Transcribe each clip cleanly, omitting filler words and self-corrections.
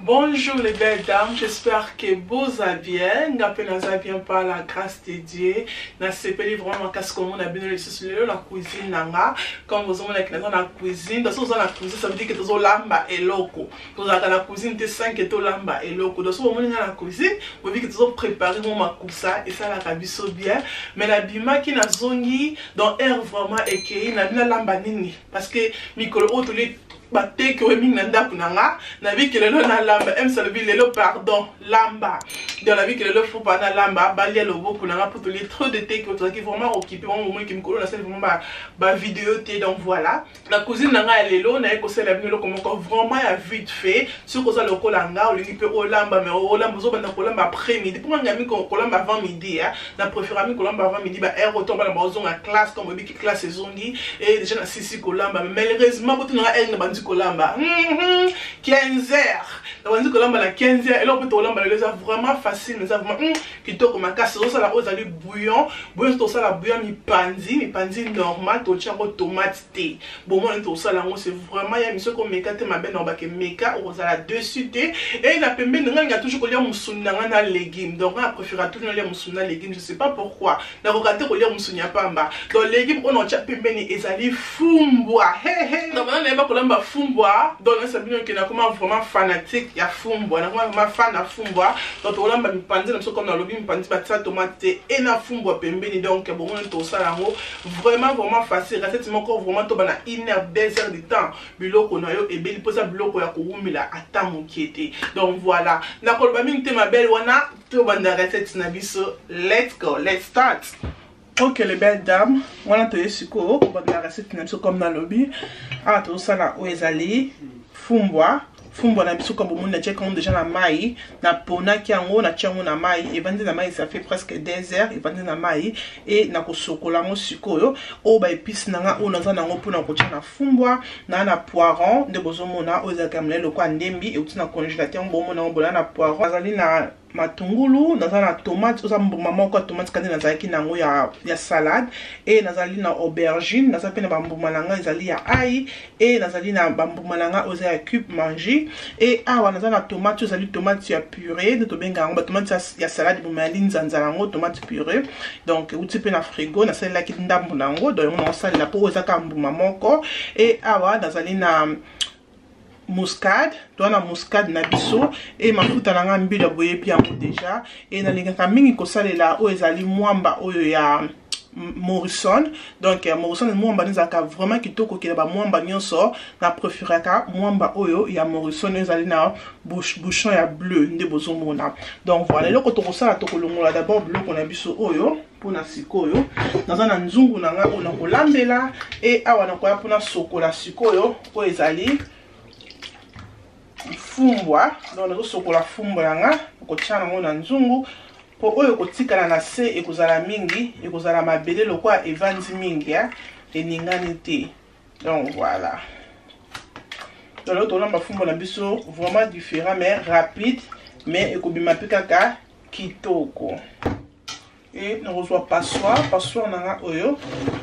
Bonjour les belles dames, j'espère que vous allez bien. Nga pe naza bien par la grâce de Dieu. Nasepeli vraiment makasi komona bino lisusu lelo na cuisine na nga. Comme bozomona ke naza na cuisine, donc soki oza na cuisine ça veut dire que tozolamba eloko. Tozalaka na cuisine te sans que tolamba eloko. Donc soki bomoni nga na cuisine, boyebi ke tozo préparer mwa makusa esalaka biso bien. Mais nabimaki nazongi dans heure vraiment ekei na bino nalamba nini parce que mikolo oyo tolie bateke oyo mingi na ndako na nga nabiki lelo nalamba ems alobi lelo pardon lamba donc nabiki lelo fo pa nalamba balia loboko na nga mpo tolie trop de teke oyo tozalaki vraiment occupé bango momoniki mikolo nasali vraiment bavideo te. Donc voilà, na cuisine na ngai ya lelo naye kosalela bino eloko moko vraiment ya vite fait. Soki oza lokola nga, olingi mpe olamba, mais olamba, ozobanda kolamba après midi, mpo nga mi kolamba avant midi, na préféra mi kolamba avant midi, ba heure oyo bana bazonga classe. Comme oyebiki, classe ezongi e déjà nasisi kolamba. Mais malheureusement, botu nanga heure na bandi kolamba 15 heures, na bandi kolamba na 15 heures. Eloko mpe tokolamba lelo eza vraiment facile, mais eza vraiment kitoko makasi. Tozosala oyo ezali bouillon. Bouillon, tosala bouillon mipanzi, mipanzi normal, totia yango tomate te. Bomona nde tosala yango, c'est vraiment ya miso komeka te mabe na obake meka, okozala dessus te. E na pembeni, ngai nga toujours kolia mosuni na ngai na légume. Donc ngai préféra toujours nalia mosuni na légume, je sais pas pourquoi, nakoka te kolia mosuni ya pamba. Donc légume oyo naotia pembeni ezali fumbwa. Hehe, donc bana nayeba kolamba fumbwa. Donc nayesa bino ke nakoma vraiment fanatique ya fumbwa, nakoma vraiment fan na fumbwa. Donc tokolamba mipanzi na biso comme nalobi, mipanzi batia tomate te, e na fumbwa pembeni. Donc bongo nde tosala yango, vraiment vraiment facile. Recette moko vraiment tobana une heure, 2 heures de temps, biloko na yo ebeli, mpo eza biloko ya kowumela ata mokie te. Donc voilà, nakoloba mingi te, mabele wana tobanda recette na biso. Let's go, let's start. Ok les belles dames, wana toye sikoyo kobanda recette na biso. Comme nalobi, awa tozosala oyo ezali fumbwa. Fumbwa na biso, comme bomoni, natiaki yango déjà na mai, naponaki yango, natia yango na mai, evandi na mai, ça fait presque 2 heures evandi na mai. E nakosokola yango sikoyo. Oyo baépice na nga oyo naza nango mpona kotia na fumbwa: na poiron nde bozomona, oyo ezalaka molai lokola ndembi, euti na congélateur, bomona yango bola. Na poiron, nazali na matungulu, naza na tomate, oza mbuma moko ya tomate kandi nazalaki nango ya salade, e nazali na aubergine, naza mpe na bambuma na ngai ezali ya ail, e nazali na bambuma na ngai oyo eza ya cube Maggi. E awa naza na tomate oyo ezali tomate ya purée nde tobenga yango, batomate ya salade, mbuma ya linzanza yango, tomate purée. Donc euti mpe na frigo, nasalelaki ndambu na yango, donc yango naosalela mpo oyo eza kaka mbuma moko. E awa nazali na muscade, toza na muscade na biso, e mafuta na ngai mbila, boyebi yango déjà. E nalingaka mingi kosalela oyo ezali mwamba oyo ya Morrison. Donc Morrison mwamba nde ezalaka vraiment kitoko okela bamwamba nyonso. Na préféraka mwamba oyo ya Morrison oyo ezali na bouchon ya bleu nde bozomona. Donc voilà, eloko tokosala, tokolongola d'abord biloko na biso oyo mpona sikoyo. Naza na nzungu na ngai oyo nakolambela, e awa nakoya mpona sokola sikoyo oyo ezali fumbwa. Donc nazosokola fumbwa na nga, kotia nango na nzungu, mpo oyo ekotikala na se ekozala mingi, ekozala mabele lokola evandi mingi, eningani te. Donc voilà, donc tolamba fumbwa na biso vraiment différent mais rapide, mais ekobima mpe kaka kitoko. E nakozwa passoire, passoire na nga oyo,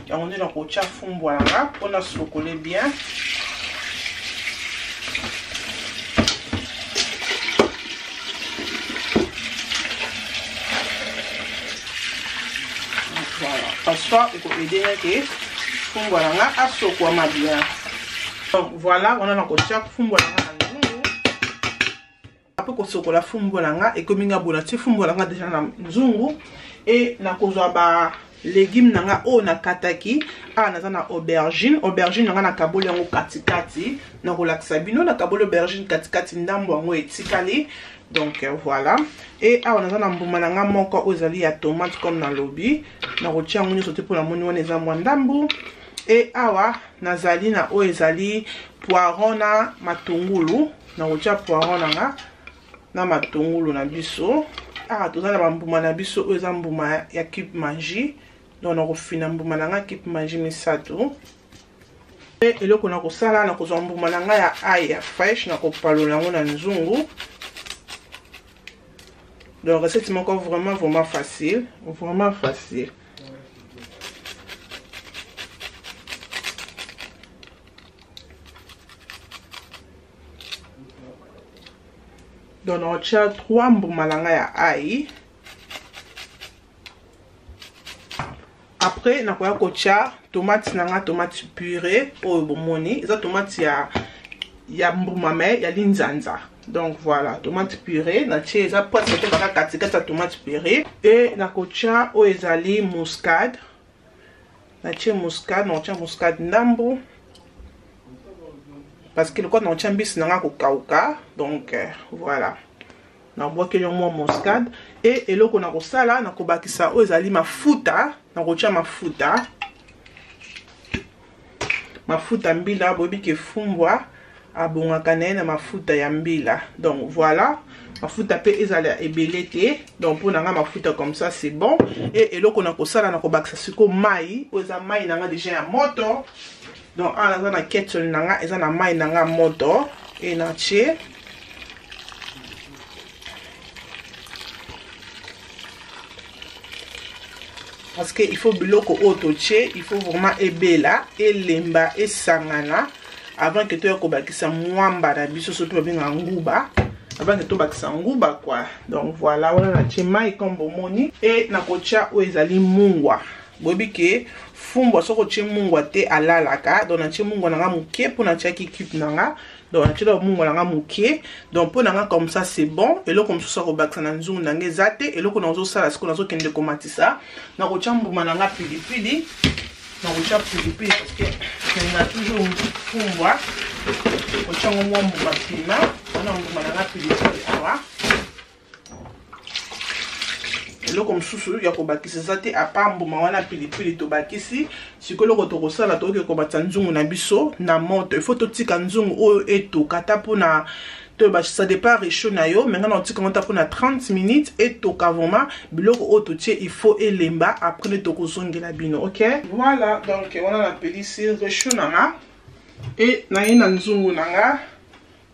yango nde nakotia fumbwa na nga mpona sokole bien. Voilà, passoire ekoaider nga ke fumbwa na nga asokwama bien. Donc voilà, wana nakotia fumbwa na nga na nzungu. Après kosokola fumbwa na nga, ekomi nga bola, tie fumbwa na nga déjà na nzungu, e nakozwa ba légume na nga oyo nakataki. Awa naza na aubergine. Aubergine na nga, nakaboli yango katikati, nakolakisa bino. Nakaboli aubergine katikati, ndambo yango etikali. Donc voilà, e awa naza na mbuma na nga moko oyo ezali ya tomate. Comme nalobi, nakotia yango nyonso te mpo namoni wana eza mwa ndambu. E awa nazali na oyo ezali poiron na matungulu, nakotia poiron na nga na matungulu na biso. Awa toza na bambuma na biso oyo eza mbuma ya cube Maggi. Donc nakofina mbuma na nga cube Maggi misato. Mpe eloko na kosala, nakozwa mbuma na ngai ya ail ya fraîche, nakopalola yango na nzungu. Donc recette moko vraiment vraiment facile, vraiment facile. Donc nakotia 3 mbuma na ngai ya ai. Après nakoya kotia tomate na nga, tomate purée oyo bomoni eza tomate ya mbuma me ya linzanza. Donc voilà, tomate purée natie eza presque te baka katikati ya tomate purée. Et nakotia oyo ezali muscade, natie muscade, nakotia muscade ndambu parce que lokola nakotia mbisi na nga kokauka. Donc voilà, nabwakeli yango mwa muscade. Et eloko nakosala, nakobakisa oyo ezali mafuta, nakotia mafuta, mafuta mbila. Boyebi ke fumbwa abongaka na ye na mafuta ya mbila. Donc voilà, mafuta pe ezala ebele te. Donc mpo na nga mafuta comme ça c'est bon. Et eloko nakosala, nakobakisa sikoyo mai oyo eza mai na nga déjà ya moto. Donc awa naza na kettle na nga, eza na mai na nga moto e natie. Parce que il faut biloko oyo totie, il faut vraiment ebela, elemba, esangana avant que toya kobakisa mwamba na biso, soki babengaka nguba, avant que tobakisa nguba quoi. Donc voilà, wana natie mai comme bomoni. Et nakotia oyo ezali mungwa. Boyebi ke fumbwa soki otie mungwa te alalaka. Donc natie mungwa na nga moke mpo natiaki cube na nga. Donc natie d'abord mungwa na nga moke. Donc mpo na nga comme ça c'est bon. Eloko mosusu ya kobakisa na nzungu na nga eza te. Eloko nazosala sikoyo, nazokende komatisa, nakotia mbuma na nga pilipili. Nakotia pilipili parce que nalinga toujours fumbwa kotia ngo mwa mbuma pima. Wana mbuma na nga pilipili awa. Eloko mosusu ya kobakisa eza te à part mbuma wana pilipili tobakisi. Sikoyo eloko tokosala, tokoki kobatisa nzungu na biso na moto. Il faut totika nzungu oyo etoka ata mpona toyeba, ça dépend réchaud na yo, mais nga na otika ngo ata mpona 30 minutes etoka vraiment. Biloko oyo totie, il faut elemba, après nde tokozongela bino. Ok, voilà. Donc wana napelisi réchaud na nga e naye na nzungu na nga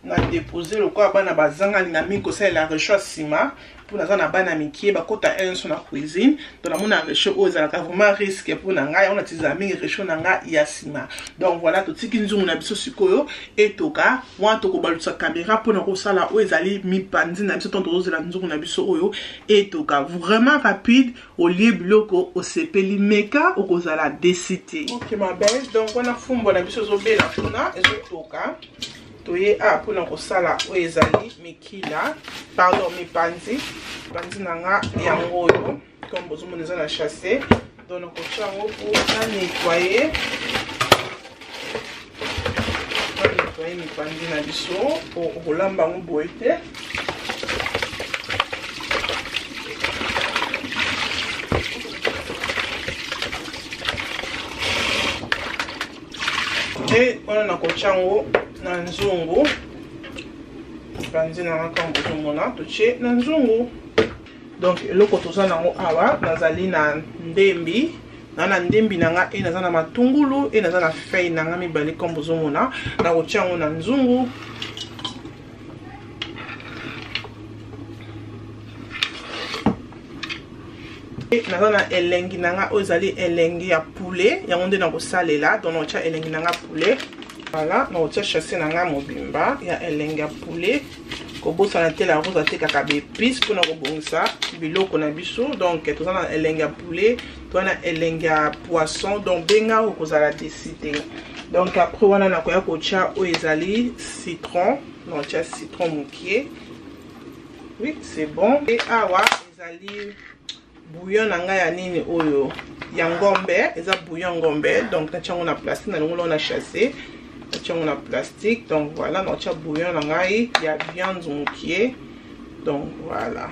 na dépose. Lokola bana bazanga alinga mingi kosalela réchaud ya nsima, mpo naza na bana mike bakota nyonso na cuisine. Donc namona réchaud oyo ezalaka vraiment risque mpo na ngai, yango natizala mingi réchaud na ngai ya nsima. Donc voilà, totiki nzungu na biso sikoyo etoka. Wana tokobalukisa caméra mpona kosala oyo ezali mipanzi na biso. Ntango tozozela nzungu na biso oyo etoka, vraiment rapide, olie biloko osepeli, meka, okozala déçu te. Ok ma belle, donc wana fumbwa na biso ezobela kuna, ezotoka. Toye a mpona kosala oyo ezali mikila, pardon, mipanzi. Mipanzi na nga yango oyo, comme bozomona eza na chasse. Donc nakotia yango mpo na nettoyer, nettoyer mipanzi na biso po okolamba yango boye te. E wana nakotia yango na nzungu. Mipanzi na nga kaka bozomona, totie na nzungu. Donc eloko toza nango awa, nazali na ndembi na ndembi na nga e naza na matungulu e naza na feuille na nga mibale. Comme bozomona, nakotia yango na nzungu. Naza na elengi na nga oyo ezali elengi ya poulet, yango nde nakosalela. Donc nakotia elengi na nga poulet. Voilà, nakotia chasse na nga mobimba ya elengi ya poulet. Kobosana te, La Rose atekaka baépice mpona kobongisa biloko na biso. Donc toza na elengi ya poulet, toza na elengi ya poisson. Donc benga, okozala déçu te. Donc après wana nakoya kotia oyo ezali citron. Nakotia citron mokie. Oui, c'est bon. E awa ezali bouillon na ngai ya nini oyo ya ngombe, eza bouillon ngombe. Donc natia yango na plastique, nalongoli yango na chasse, natia yango na plastique. Donc voilà, natia bouillon na ngai ya viande mokie. Donc voilà,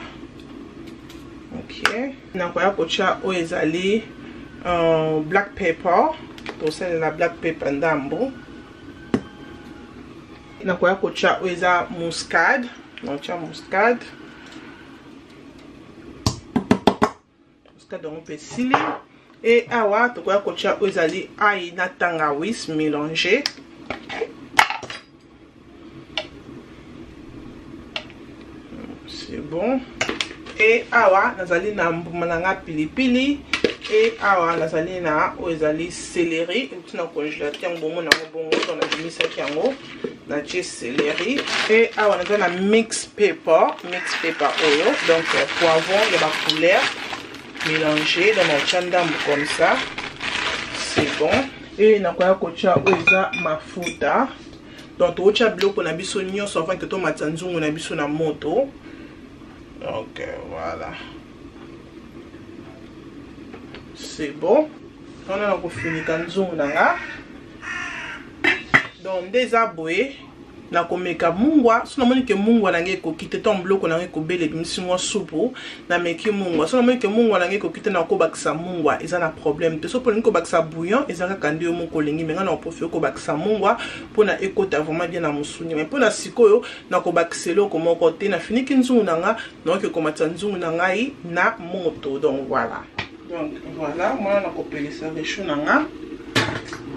ok, nakoya kotia oyo ezali black pepper. Tosalela black pepper ndambo. Nakoya kotia oyo eza muscade, nakotia muscade. Muscade yango mpe esili. E awa tokoya kotia oyo ezali ail na tangawis mélange. C'est bon. E E awa nazali na mbuma na nga pilipili, e awa nazali na oyo ezali céleri euti na congélateur yango, bomona yango bongo. Donc nabimisaki yango, natie céleri. E awa naza na mix pepper, mix pepper oyo, donc poivron ya bacouleur mélangé. Donc natia ndambu comme ça, c'est bon. E nakoya kotia oyo eza mafuta. Donc tokotia biloko na biso nyonso avant ke tomatisa nzungu na biso na moto. Donc voilà, c'est bon. Wana nakofinika nzungu na nga. Donc nde eza boye, nakomeka mungwa. So namoni ke mungwa na ngai ekoki te, ntango biloko na ngai ekobela, ebimisi mwa supu, nameki mungwa. So namoni ke mungwa na ngai ekoki te, nakobakisa mungwa, eza na problème te. So mpo olingi kobakisa bouillon, eza kaka nde yo moko olingi. Me ngai nakopréférer kobakisa mungwa mpona ekota vraiment bien na mosuni. Me mpona sikoyo nakobakisa eloko moko te. Nafiniki nzungu na nga, nakoki komatisa nzungu na ngai na moto. Donc voilà, donc voilà, mwana nakopelisa réchaud na nga,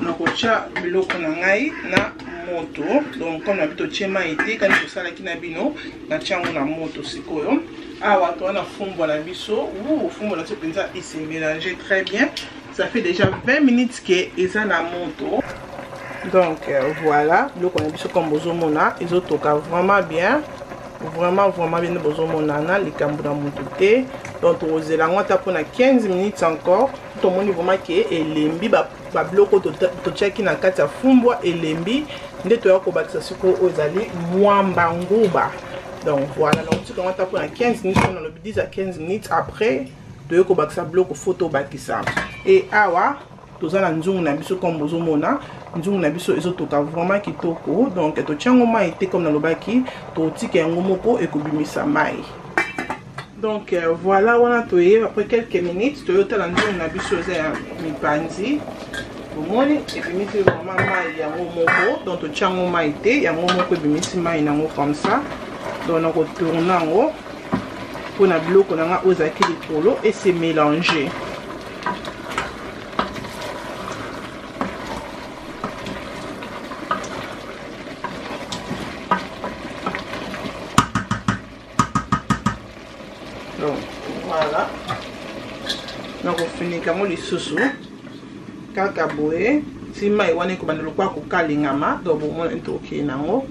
nakotia biloko na ngai na moto. Donc comme na bi totie mai te, kani tosalaki na bino, natia yango na moto. Sikoyo awa toza na fumbwa na biso. Fumbwa na biso mpenza ese mélange très bien. Ça fait déjà 20 minutes ke eza na moto. Donc voilà, biloko na biso comme bozomona ezotoka vraiment bien, vraiment vraiment bien. Bozomonana likambo na moto te. Donc tokozela yango ata mpona 15 minutes encore. Tomoni vraiment ke elembi, babiloko totiaki na kati ya fumbwa elembi, nde toya kobakisa sikoyo oyo ezali mwamba nguba. Donc voilà, nakotika yango ata mpona 15 minutes, mpona lobi 10 à 15 minutes, après toye kobakisa biloko fo tobakisa. E awa toza na nzungu na biso, comme bozomona nzungu na biso ezotoka vraiment kitoko. Donc totia yango mai te, comme nalobaki, totika yango moko ekobimisa mai. Donc voilà, wana toye après quelques minutes, toyotala nzungu na biso eza ya mipanzi. Bomoni ebimisi vraiment mai yango moko. Donc totia yango mai te, yango moko ebimisi mai nango comme ça. Donc nakotourner yango mpona biloko na nga oyo ezalaki likolo ese mélange. Donc voilà, nakofinika yango lisusu kaka boye ti mai wana ekobanda lokola kokalingama. Donc bomona tokokende nango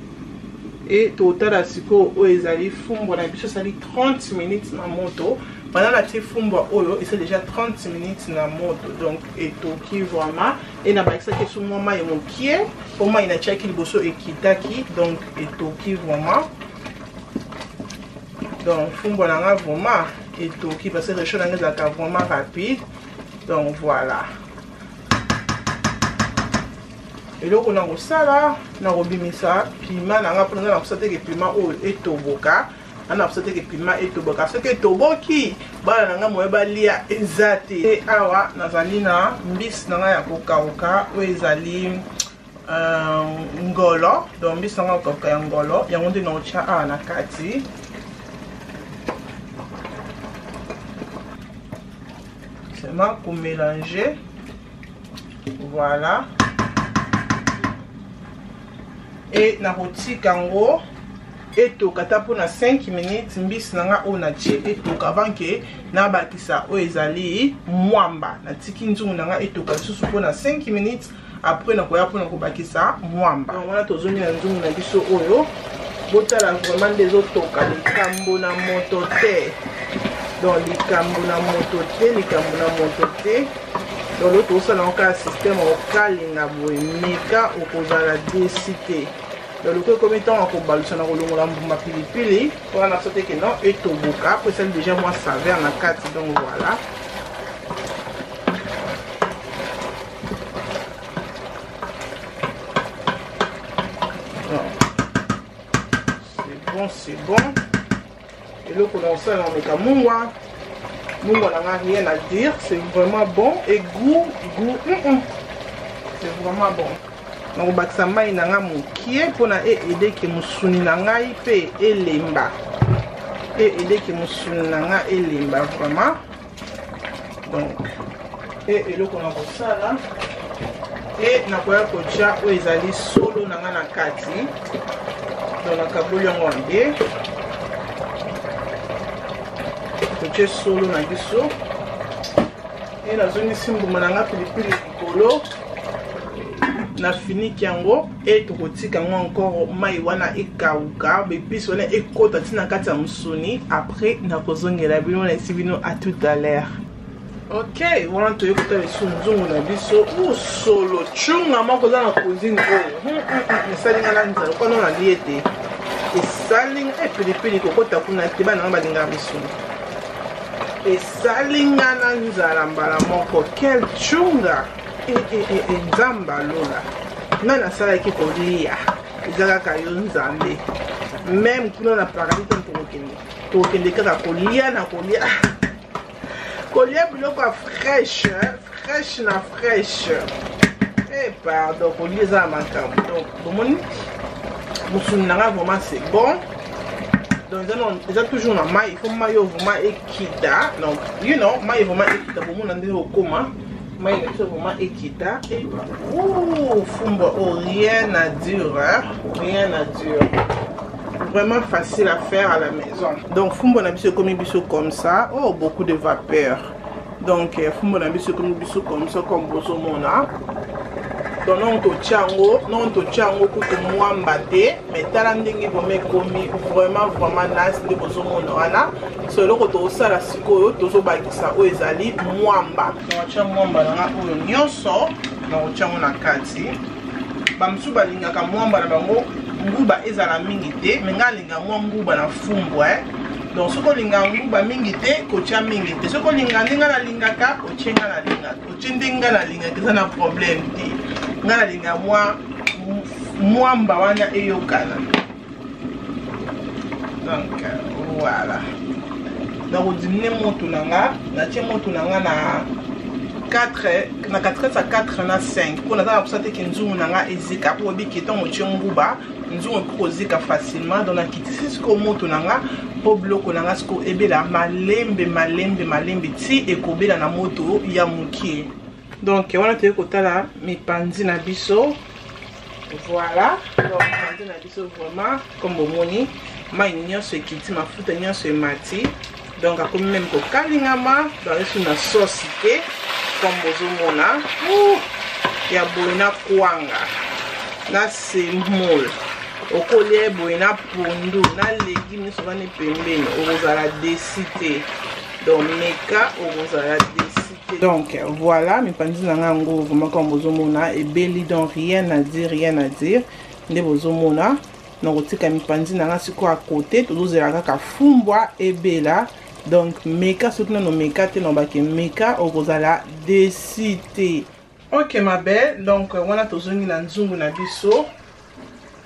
e totala sikoyo oyo ezali fumbwa na biso, esali 30 minutes na moto. Banda natie fumbwa oyo, esa déjà 30 minutes na moto, donc etoki vraiment. E nabakisaki esu mwa mai mokie po mai natiaki liboso ekitaki. Donc etoki vraiment. Donc fumbwa na nga vraiment etoki, parce que réchaud na nga ezalaka vraiment rapide. Donc voilà, eloko na kosala, na kobimisa piment na nga, mpona nga na kosala teke piment oyo etoboka. Nga na kosala teke piment etoboka. Soki etoboki, bana na nga moye balia eza te. E awa nazali na mbisi na ngai ya kokauka oyo ezali ngolo. Donc mbisi na ngai ya kokauka ya ngolo, yango nde naotya awa na kati. Seulement komélanger, voilà. E nakotika yango etoka ata mpona 5 minutes, mbisi na nga oyo natie etoka, avant ke nabakisa oyo ezali mwamba. Natiki nzungu na nga etoka lisusu mpona 5 minutes, après nakoya mpona kobakisa mwamba. Wana tozongi na nzungu na biso oyo. Botala vraiment nde ezotoka, likambo na moto te. Donc likambo na moto te, likambo na moto te. Donc lo tokosala yango kaka système okalinga boye, meka, okozala déçu te. Donc loko ekomi ntango ya kobalusa na kolongola mbuma pilipili wana na so teke non etoboka, po esali déjà mwa saveur na kati. Donc voilà. C'est bon, c'est bon. Eloko na kosala, nameka mungwa. Mungwa na nga, rien à dire, c'est vraiment bon. Et goût, goût, c'est vraiment bon. Nakobakisa mai na nga mokie mpona eedeke mosuni na ngai mpe elemba, eedeke mosuni na nga elemba vraiment. Donc e eloko na kosala, e nakoya kotia oyo ezali solo na nga na kati. Donc nakaboli yango en deux. Totie solo na biso e nazongisi mbuma na nga pilipili likolo, nafiniki yango e tokotika yango encore mai wana ekauka, baepice wana ekota ntina kati ya mosuni. Après nakozongela bino, na esi bino. À tout à l'heure. Ok, wana toye kotala lisusu nzungu na biso. Solo cunga moko eza na cuisine oyo esalinga na nzala okwana nalie te, esalinga epilipili kokota kuna te. Bana nga balingaka misuni, esalinga na nzala mbala moko. Quel cunga! Nzambe alola, ngai nasalaki kolia eza kaka yo Nzambe. Même kuna na paradis ntango tokokende, tokokende kaka kolia na kolia, kolia biloko ya fraîche, fraîche na fraîche. Pardon, kolia eza na makambo. Donc bomoni mosuni na nga, vraiment c'est bon. Donc eza toujours na mai, il faut mai oyo vraiment ekita. Donc mai vraiment ekita, bomona ndenge okoma mai na biso vraiment ekita. Fumbwa oh, rien à dire, hein? Rien à dire, vraiment facile à faire à la maison. Donc fumbwa na biso ekomi biso comme ça. Oh, beaucoup de vapeur. Donc fumbwa na biso ekomi biso comme ça, comme bozomona. Donc non totia yango, non totia yango kutu mwamba te, mais tala ndenge vraiment ekomi vraiment vraiment nice nde bozomona wana. So eloko tozosala sikoyo, tozobakisa oyo ezali mwamba. Nakotia mwamba na nga oyo nyonso, nakotia yango na kati. Bamosusu balingaka mwamba na bango nguba ezala mingi te, mais ngai alinga mwa nguba na fumbwa. Donc soki olinga nguba mingi te, kotia mingi te. Soki olinga ndenge nalingaka, otie nga nalingaka, otie ndenge ngai nalingaka, eza na problème te. Ngai nalinga mwa mwamba wana eyokana. Donc voilà, nakodiminuer moto na nga, natie moto na nga na 4, na 4 à 4 na 5, mpo naza na posa te ke nzungu na nga ezika, mpo obiki ntango otie nguba, nzungu ekoki kozika facilement. Donc nakitisi sikoyo moto na nga mpo biloko na nga sikoyo ebela malembe malembe malembe ti ekobela na moto ya mokie. Donc wana toyei kotala mipanzi na biso. Voilà, donc mipanzi na biso vraiment, comme bomoni, mai nyonso ekiti, mafuta nyonso emati, donc akomi même kokalingama. Donc esu na sauce te, comme bozomona ya boye na kwanga na semoule, okolia boye na pondu na légume nyonso vani pembeni, okozala déçu te. Donc meka, okozala déçu te. Donc voilà, mipanzi na nga yango vraiment, comme bozomona, ebeli. Donc rien à dire, rien à dire nde bozomona. Nakotika mipanzi na nga sikoyo ya kote, tozozela kaka fumbwa ebela. Donc meka, soki nano meka te, nalobaki meka, okozala déçu te. Ok ma belle, donc wana tozongi na nzungu na biso.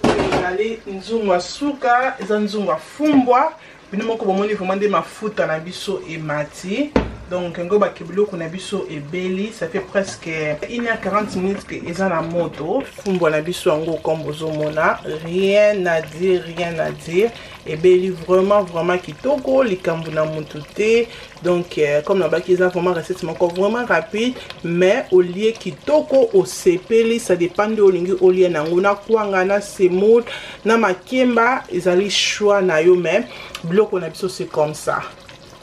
Ezali nzungu ya suka, eza nzungu ya fumbwa. Bino moko bomoni vraiment nde mafuta na biso emati. Donc ngo bake biloko na biso ebeli, ça fait presque 1 heure 40 minutes ke eza na moto. Fumbwa na biso yango, comme bozomona, rien à dire, rien à dire, ebeli vraiment vraiment kitoko, likambo na motu te. Donc comme nabaki, eza vraiment recette moko vraiment rapide, mais olie kitoko, osepeli. Ça dépend nde olingi olia nango na kwanga, na semoule, na makemba, ezali choix na yo. Mais biloko na biso, c'est comme ça,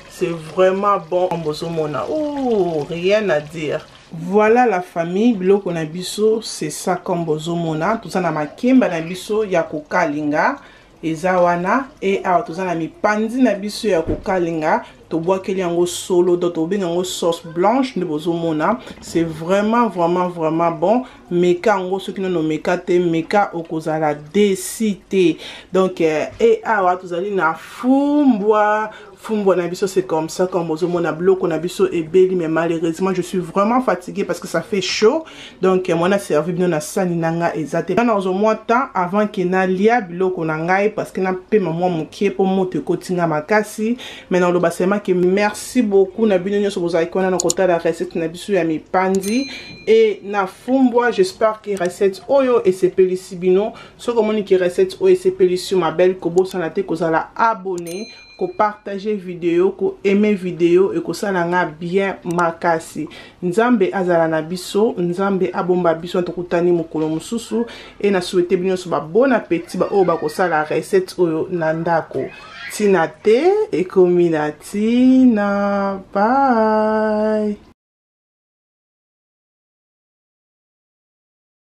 c'est vraiment bon, bozomona. Oh, rien à dire. Voilà la famille, biloko na biso, c'est ça, comme bozomona. Toza na makemba na biso ya kokalinga, eza wana. E awa toza na mipanzi na biso ya kokalinga, tobwakeli yango solo, donc tobenga yango sauce blanche nde bozomona. C'est vraiment vraiment vraiment bon. Meka yango, soki nano meka te, meka, okozala déçu te. Donc e awa tozali na fumbwa. Fumbwa na biso, c'est comme ça, comme bozomona, biloko na biso ebeli. Mais malheureusement, je suis vraiment fatiguée parce que ça fait chaud. Donc mwana servi bino na sani na nga eza te. Nazwa mwa temps avant ke nalia biloko na ngai, parce que napema mwa mokie mpo moto ekotinga makasi. Mais naloba seulement ke merci beaucoup na bino nyonso bozalaki wana na kotala recette na biso ya mipandi e na fumbwa. J'espère ke recette oyo esepelisi bino. Soki omoni ke recette oyo esepelisi yo, ma belle, kobosana te kozala abonné, kopartager video, koaimer video, ekosala nga bien makasi. Nzambe azala na biso, Nzambe abomba biso. Tokutani mokolo mosusu e na souhaite bino nyonso ba bon appétit, baoyo bakosala recette oyo na ndako. Ntina te ekomi na ntina. Bye.